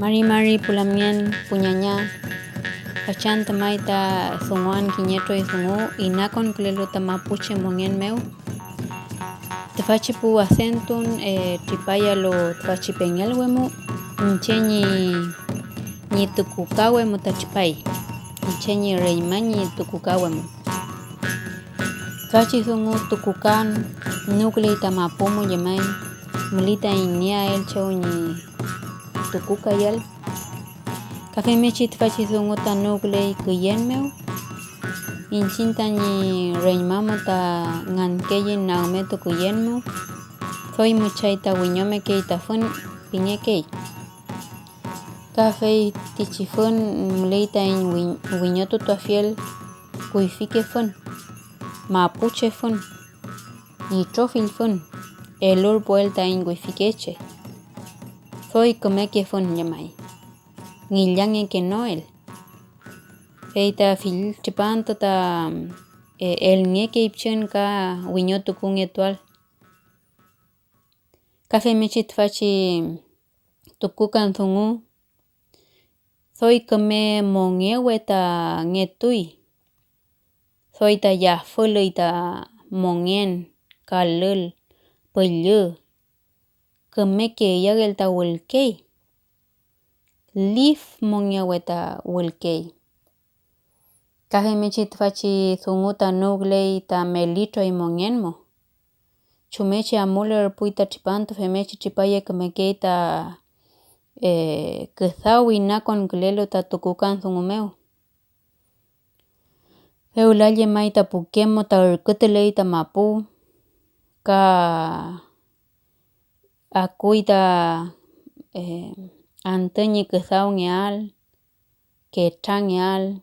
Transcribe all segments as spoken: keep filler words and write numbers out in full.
Mari mari pu lamngen pu ñaña, fachantü may ta dunguan kiñe troy dungu inakonkülelu ta mapuche mongen mew. Tüfachi pu acentun, eh, tripayalu tüfachi pengelwe mu, iñche ñi, ñi tukukawe mu ta tripay, iñche ñi reñma ñi tukukawe mu. Tüfachi dungu tukukan nüwküley ta mapu mu llemay, müley taiñ nieael chew ñi tukukayal. Ka femngechi tüfachi dungu ta nüwküley küyen mew. Iñchiñ tañi reñma mu ta ngankeyiñ nagmetu küyen mew, doy müchay ta wiñomekey ta fün pingekey. Ka feytichi fün müley taiñ wiñ-, wiñotutuafiel kuyfike fün, mapuche fün, itrofill fün, elurpuel taiñ kuyfike che, doy kümeke fün llemay, ngillangekenoel. Fey ta fill tripantu ta, e, elngekey pichün ka wiñotukungetual. Ka femngechi tüfachi tukukan dungu, doy küme mongewe ta ngetuy, doy ta yafüluy ta mongen, kalül, püllü, kümeke iyagel ta wülkey, lif mongewe ta wülkey. Ka femngechi tüfachi dungu ta nüwküley ta meli troy mongen mo. Chumngechi amulerpuy ta tripantu, femngechi tripayekümekey ta, eh, küdaw inakonkülelu ta tukukan dungu mew. Fewla llemay ta pukem mo ta ürkütuley ta mapu, ka akuy ta, eh, antü ñi küdawngeael, ketrangeael,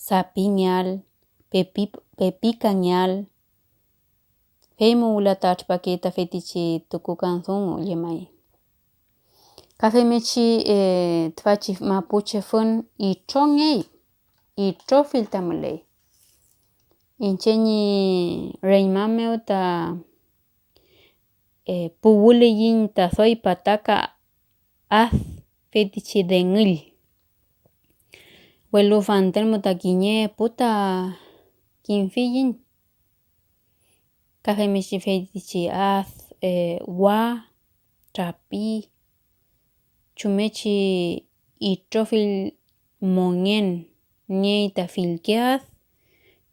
sapingeael, pepi-, pepikangeael, fey mu wüla ta tripakey ta feytichi tukukan dungu llemay. Ka femngechi, eh, tüfachi mapuche fün itrongey, itrofill ta müley. Iñche ñi reñma mew ta, eh, puwüliyiñ ta doy pataka ad feytichi dengüll, welu fanten mu ta kiñe epu ta kimfiyiñ. Ka femngechi feytichi ad, eh, wa, trapi, chumngechi itrofill mongen niey ta fillke ad,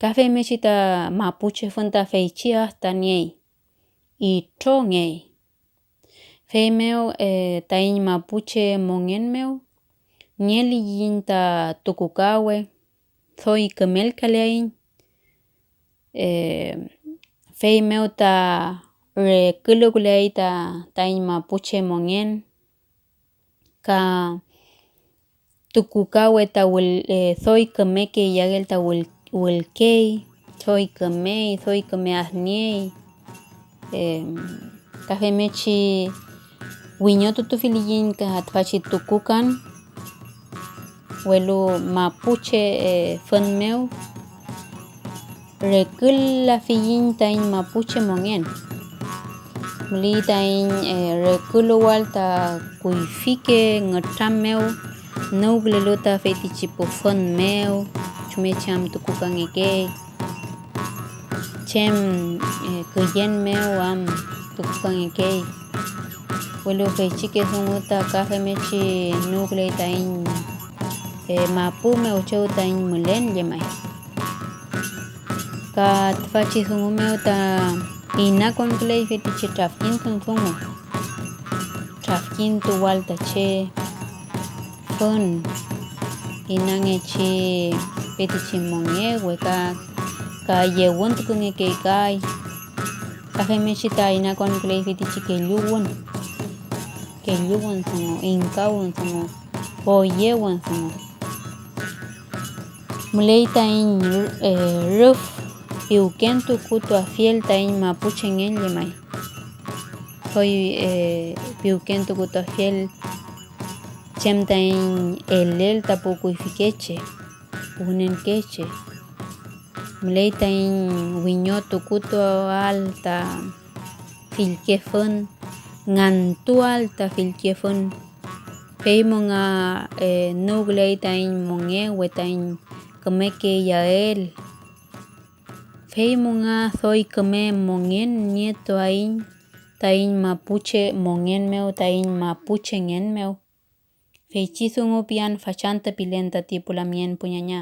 ka femngechi ta mapuche fün ta feychi ad ta niey, itrongey. Feymew, eh, taiñ mapuche mongen mew, nieliyiñ ta tukukawe, doy kümelkaleaiñ, eh, feymew ta reküluwküleay ta taiñ mapuche mongen, ka tukukawe ta wül-, eh, doy kümeke iyagel ta wül-, wülkey, doy kümey, doy küme adniey. Em, ka femngechi wiñotutufiliyiñ ka tüfachi tukukan, welu mapuche, eh, fün mew rekülafiyiñ taiñ mapuche mongen. Müley taiñ, eh, reküluwal ta kuyfike ngütram mew nüwkülelu ta feytichi pu fün mew, chumngechi am tukukangekey, chem, eh, küyen mew am tukukangekey, welu feychike dungu ta ka femngechi nüwküley taiñ, eh, mapu mew chew taiñ mülen llemay. Ka tüfachi dungu mew ta inakonküley feytichi trafkintun dungu, trafkintuwal ta che, fün, inangechi feytichi mongewe ka, ka yewüntukungekey kay, ka femngechi ta inakonküley feytichi kelluwün, kelluwün dungu, ingkawün dungu, poyewün dungu. Müley taiñ, eh, rüf piwkentukutuafiel taiñ mapuchengen llemay. Doy, eh, piwkentukutuafiel chem taiñ elel ta pu kuyfike che, pu wünenkeche. Müley taiñ wiñotukutuael ta fillke fün, ngantuael ta fillke fün, Fey mu nga, eh, nüwküley taiñ mongewe taiñ kümeke iyael. Fey mu nga doy küme mongen nietuaiñ taiñ mapuche mongen mew, taiñ mapuchengen mew. Feychi dungu pian fachantü pilen tati pu lamngen pu ñaña.